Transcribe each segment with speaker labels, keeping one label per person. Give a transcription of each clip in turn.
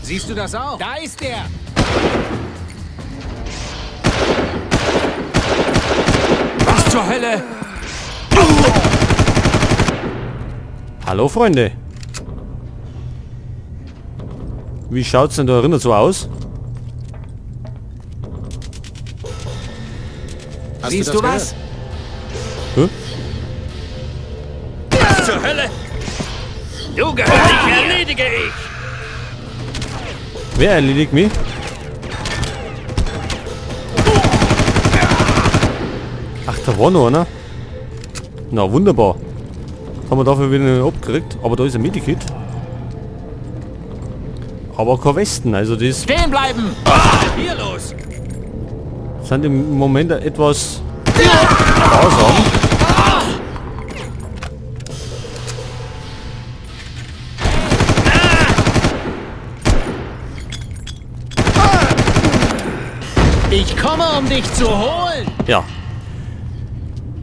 Speaker 1: Siehst du das auch? Da ist er!
Speaker 2: Was zur Hölle?
Speaker 3: Hallo Freunde. Wie schaut's denn da drinnen so aus?
Speaker 4: Hast
Speaker 1: Siehst
Speaker 4: du
Speaker 1: du
Speaker 4: das
Speaker 1: was?
Speaker 3: Hä?
Speaker 2: Was zur Hölle? Du gehörst dich erledige ich!
Speaker 3: Wer erledigt mich? Ach, da war noch einer. Na, wunderbar. Haben wir dafür wieder einen abgekriegt. Aber da ist ein Medikit. Aber kein Westen, also das
Speaker 1: Stehen bleiben!
Speaker 2: Hier los!
Speaker 3: sind im Moment etwas grausam.
Speaker 1: Ich komme, um dich zu holen!
Speaker 3: Ja.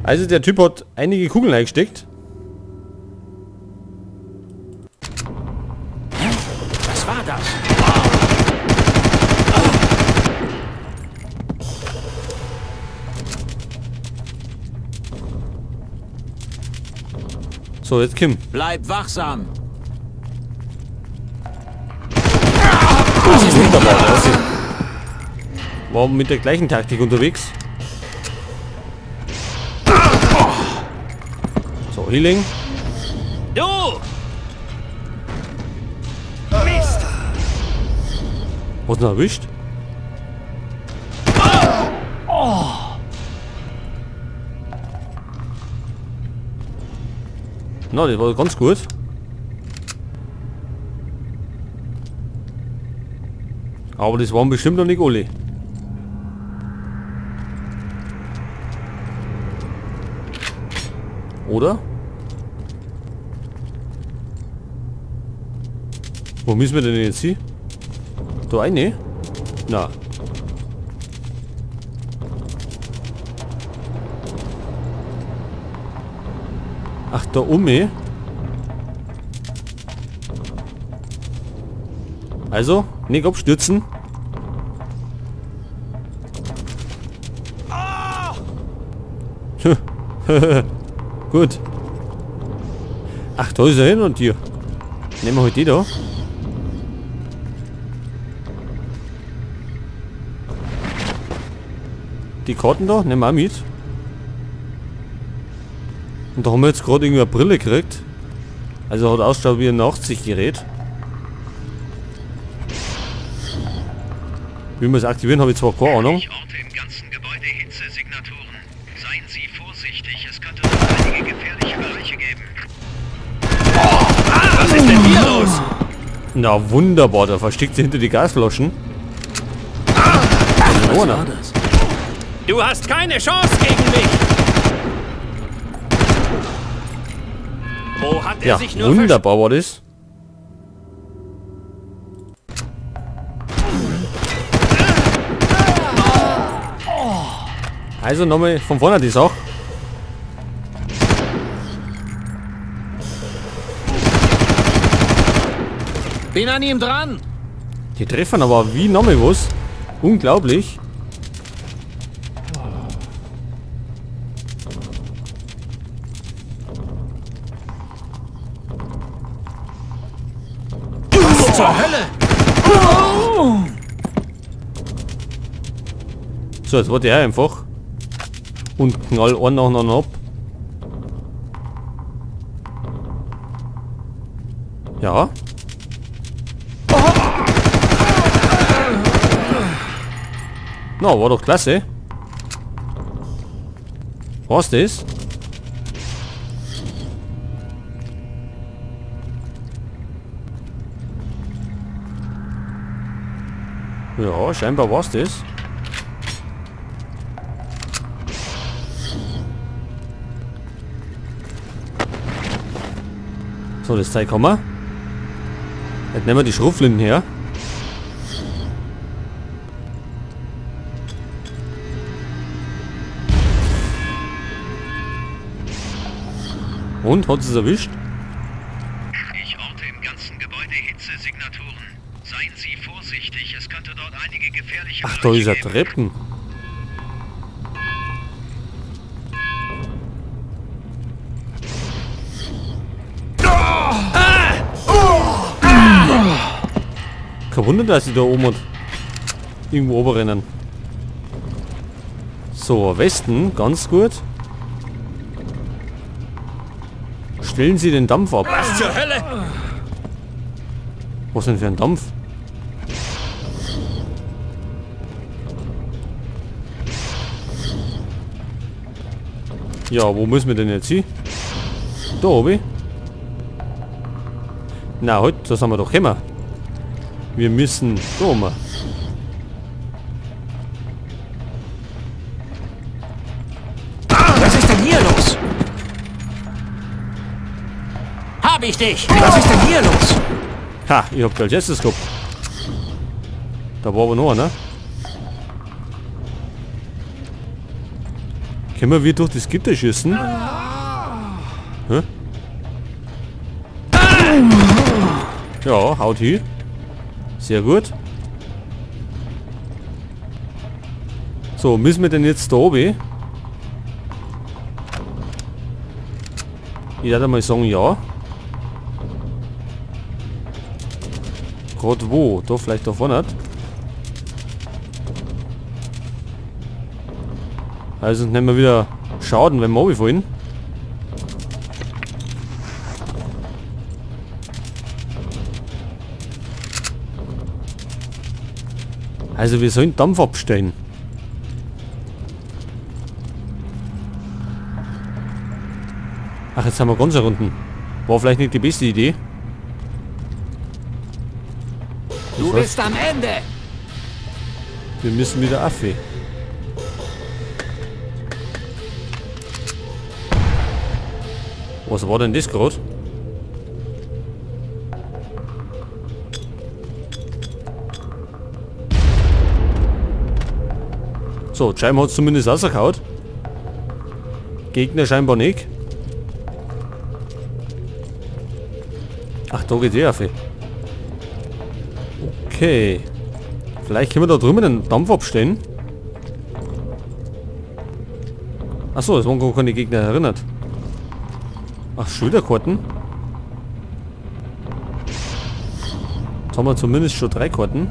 Speaker 3: Also der Typ hat einige Kugeln eingesteckt.
Speaker 1: Was war das?
Speaker 3: So, jetzt Kim.
Speaker 1: Bleib wachsam!
Speaker 3: Das ist wunderbar, das ist. War mit der gleichen Taktik unterwegs. So, Healing.
Speaker 2: Du! Mist!
Speaker 3: Was denn erwischt? Na, das war ganz gut. Aber das waren bestimmt noch nicht alle. Oder? Wo müssen wir denn jetzt hin? Da eine? Na. Ach, da oben. Also, nicht abstürzen. Gut. Ach, da ist er hin und hier. Nehmen wir halt die da. Die Karten da, nehmen wir auch mit. Und da haben wir jetzt gerade irgendwie eine Brille gekriegt. Also hat ausgeschaut wie ein Nachtsichtgerät. Wie wir es aktivieren, habe ich zwar keine Ahnung.
Speaker 5: Ich orte im ganzen Gebäude Hitzesignaturen. Seien Sie vorsichtig, es könnte noch einige gefährliche Bereiche geben.
Speaker 2: Was ist denn hier los?
Speaker 3: Na wunderbar, da versteckt sie hinter die Gasflaschen.
Speaker 1: Was
Speaker 3: Oh, na.
Speaker 1: war das?
Speaker 2: Du hast keine Chance gegen mich! Wo hat er
Speaker 3: Ja,
Speaker 2: sich nur
Speaker 3: wunderbar war das. Also nochmal von vorne die Sache.
Speaker 1: Bin an ihm dran!
Speaker 3: Die treffen aber wie nochmal was. Unglaublich.
Speaker 1: Was zur Hölle?
Speaker 3: So, jetzt warte ich einfach. Und knall einen nach dem anderen ab. Ja. Na, war doch klasse. War's das? Ja, scheinbar war's das. So, das Zeug haben wir. Jetzt nehmen wir die Schrotflinten her. Und, hat es erwischt?
Speaker 5: Ich orte im ganzen Gebäude Hitzesignaturen. Seien Seien Sie vorsichtig, es könnte dort einige gefährliche
Speaker 3: Ach, da ist
Speaker 5: Bereiche
Speaker 3: er
Speaker 5: geben.
Speaker 3: Treppen. Kein Wunder, dass sie da oben und irgendwo oben rennen. So, Westen, ganz gut. Stellen Sie den Dampf ab.
Speaker 2: Was zur Hölle?
Speaker 3: Was denn für ein Dampf? Ja, wo müssen wir denn jetzt hin? Da oben. Na, heute, das haben wir doch immer. Wir müssen da oben.
Speaker 1: Was ist denn hier los? Hab ich dich! Was ist denn hier los?
Speaker 3: Ha, ich hab als erstes gehabt. Da war aber noch einer. Können wir wieder durch das Gitter schießen? Hä? Ja, haut hin. Sehr gut. So, müssen wir denn jetzt da oben? Ich werde mal sagen, ja. Gerade wo? Da vielleicht da vorne. Also nehmen wir wieder Schaden, wenn wir runterfallen. Also wir sollen Dampf abstellen. Ach, jetzt haben wir ganz unten. War vielleicht nicht die beste Idee.
Speaker 1: Du
Speaker 3: Was?
Speaker 1: bist am Ende!
Speaker 3: Wir müssen wieder Affe. Was war denn das gerade? So, Scheinbar hat zumindest rausgehauen. Gegner scheinbar nicht. Ach, da geht's eh auf. Okay. Vielleicht können wir da drüben den Dampf abstellen. Achso, es waren gar keine Gegner erinnert. Ach, Schulterkarten. Jetzt haben wir zumindest schon 3 Karten.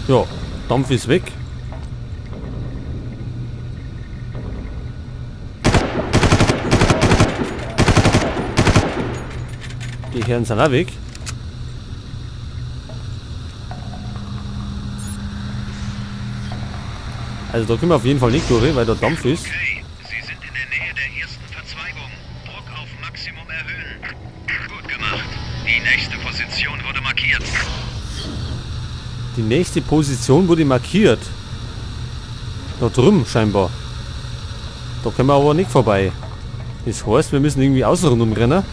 Speaker 3: Ja, Dampf ist weg. Die Herren sind auch weg. Also da können wir auf jeden Fall nicht durch, weil da Dampf ist.
Speaker 5: Okay, Sie sind in der Nähe der ersten Verzweigung. Druck auf Maximum erhöhen. Gut gemacht. Die nächste Position wurde markiert.
Speaker 3: Die nächste Position wurde markiert. Da drüben scheinbar. Da können wir aber nicht vorbei. Das heißt, wir müssen irgendwie außen rundum rennen.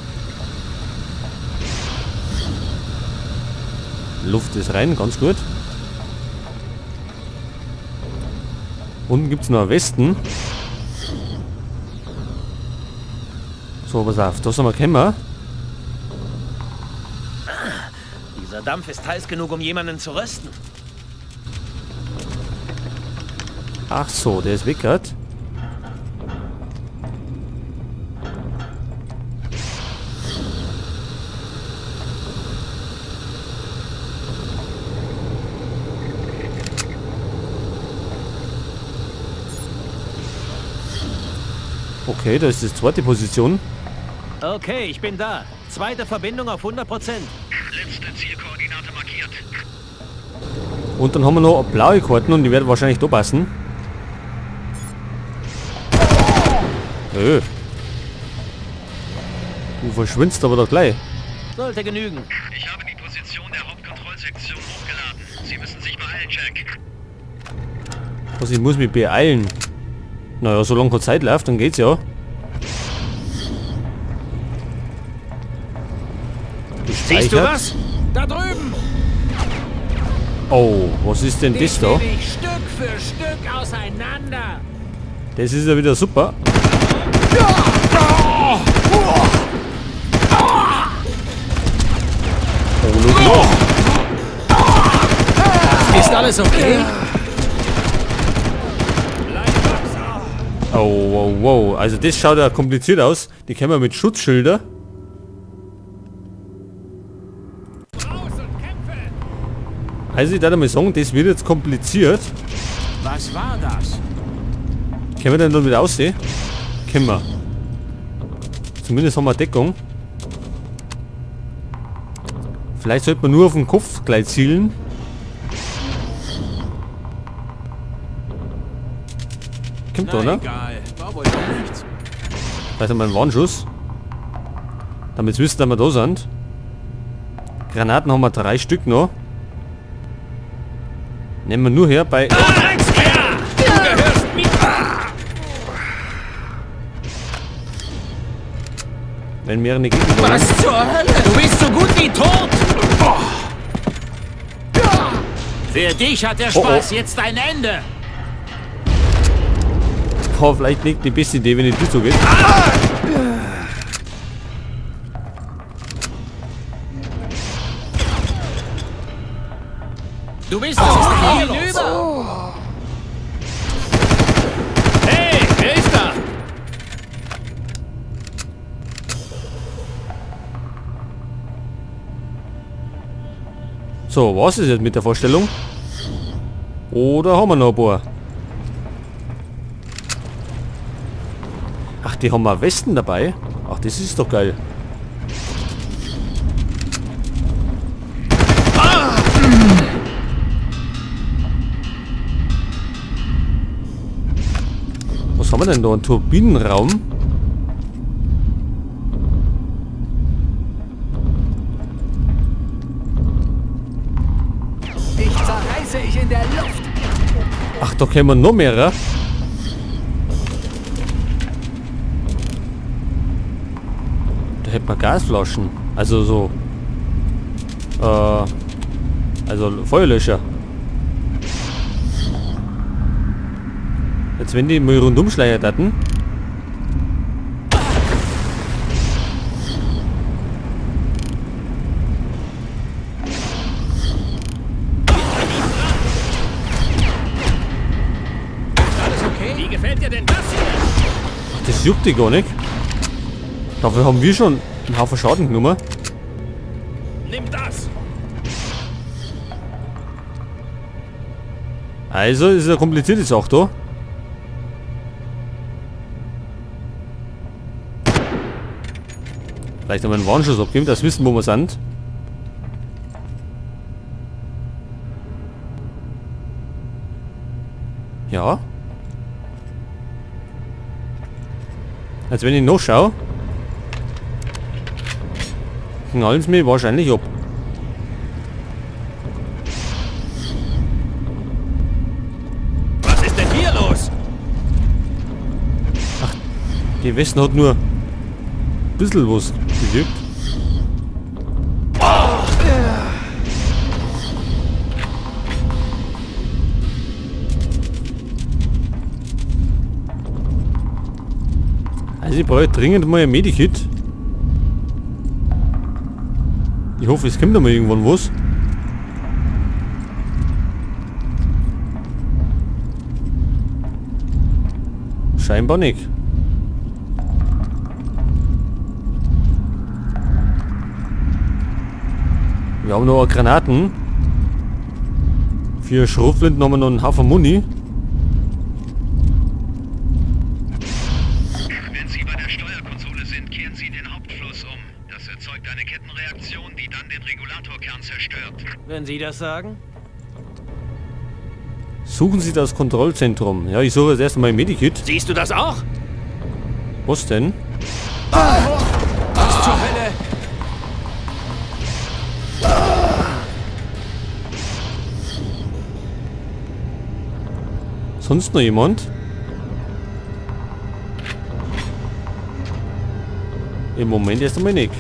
Speaker 3: Luft ist rein, ganz gut. Unten gibt's noch einen Westen. So, pass auf, da sind wir gekommen.
Speaker 2: Dieser Dampf ist heiß genug, um jemanden zu rösten.
Speaker 3: Ach so, der ist weg grad. Okay, da ist die zweite Position.
Speaker 2: Okay, ich bin da. Zweite Verbindung auf 100%.
Speaker 5: Letzte Zielkoordinate markiert.
Speaker 3: Und dann haben wir noch blaue Karten und die werden wahrscheinlich da passen. Du verschwindest aber da gleich.
Speaker 2: Sollte genügen.
Speaker 5: Ich habe die Position der Hauptkontrollsektion hochgeladen. Sie müssen sich beeilen, Jack.
Speaker 3: Was, ich muss mich beeilen. Naja, solange keine Zeit läuft, dann geht's ja.
Speaker 2: Siehst du
Speaker 3: Gespeichert.
Speaker 2: was?
Speaker 1: Da drüben!
Speaker 3: Oh, was ist denn
Speaker 1: Dich
Speaker 3: das da?
Speaker 1: nehme ich Stück für Stück auseinander!
Speaker 3: Das ist ja wieder super. Oh, noch.
Speaker 1: Ist alles okay?
Speaker 3: Oh, wow, wow. Also das schaut ja kompliziert aus. Die kennen wir mit Schutzschilder. Also ich darf mal sagen, das wird jetzt kompliziert.
Speaker 1: Was war das?
Speaker 3: Können wir denn damit aussehen? Können wir. Zumindest haben wir Deckung. Vielleicht sollte man nur auf den Kopf gleich zielen. Kommt da, ne?
Speaker 1: Egal. War wohl doch nichts.
Speaker 3: Vielleicht haben wir einen Warnschuss. Damit wissen, dass wir da sind. Granaten haben wir 3 Stück noch. Nehmen wir nur her bei...
Speaker 2: Du gehörst mir!
Speaker 3: Wenn mehrere Gegner kommen.
Speaker 1: Was zur Hölle? Du bist so gut wie tot! Für dich hat der
Speaker 3: Oh, oh.
Speaker 1: Spaß jetzt ein Ende!
Speaker 3: Boah, vielleicht nicht die beste Idee, wenn die Tür zugeht.
Speaker 1: Du bist so gut wie hinüber!
Speaker 2: Hey, wer ist da?
Speaker 3: So, was ist jetzt mit der Vorstellung? Oder haben wir noch ein paar? Ach, die haben wir Westen dabei. Ach, das ist doch geil. Was haben wir denn da? Ein Turbinenraum?
Speaker 1: Dich zerreiße ich in der Luft.
Speaker 3: Ach, da kämen wir noch mehrere. Da hätten wir Gasflaschen. Also so. Also Feuerlöscher. Jetzt wenn die mal rundum schleiern hatten.
Speaker 1: Alles okay?
Speaker 2: Wie gefällt dir denn das hier?
Speaker 3: Ach, das juckt die gar nicht. Dafür haben wir schon einen Haufen Schaden genommen.
Speaker 2: Nimm das!
Speaker 3: Also, ist ja komplizierte Sache da. Vielleicht noch mal einen Warnschuss abgeben, dass wir wissen, wo wir sind. Ja. Als wenn ich noch schaue, knallen sie mich wahrscheinlich ab.
Speaker 2: Was ist denn hier los?
Speaker 3: Ach, die Westen hat nur ein bisschen was bewirkt. Also ich brauche dringend mal ein Medikit. Ich hoffe, es kommt noch mal irgendwann was. Scheinbar nicht. Wir haben noch Granaten. 4 Schrotflinten haben wir noch einen Haufen Muni.
Speaker 5: Wenn Sie bei der Steuerkonsole sind, kehren Sie den Hauptfluss um. Das erzeugt eine Kettenreaktion, die dann den Regulatorkern zerstört.
Speaker 2: Wenn Sie das sagen?
Speaker 3: Suchen Sie das Kontrollzentrum. Ja, ich suche jetzt erstmal mein Medikit.
Speaker 2: Siehst du das auch?
Speaker 3: Was denn?
Speaker 1: Was zur Hölle?
Speaker 3: Sonst noch jemand? Im Moment erst einmal nicht.